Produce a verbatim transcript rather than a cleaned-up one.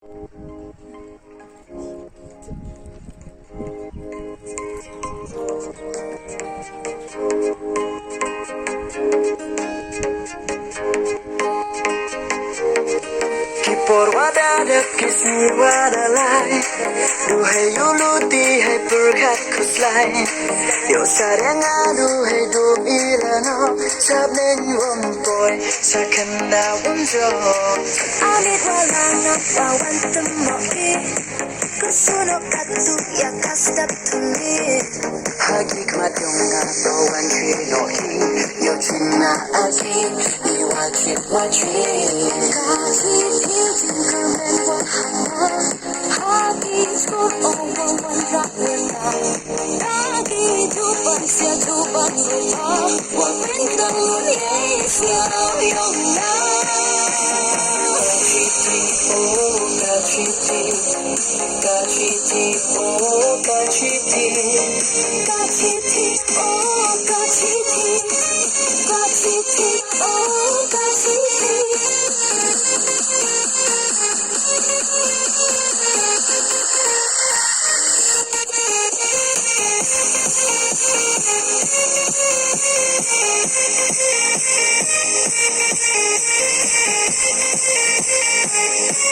Ki por wa da dep ki sngi wa da lai. Duhai ïoh lute hai pyrkhat khuslai. Ïoh sa dang nga duhai dum ïa la no. Sap nen wom poi sa khynnah wom jong. Amit wa la ngap wa wan tymok ki. Ka suno ka tu ïa ka step to me. Ha ki khmat jong nga to wan chi no ki. Yo chin na a ki. I wa chi wa chi. Ka chi ki chin ka men wa ha na. Ha ki skur o wa wan ra we na. Ka ki ju ban sia ju ban ru ma. Wa pin ka un ye sia yong na.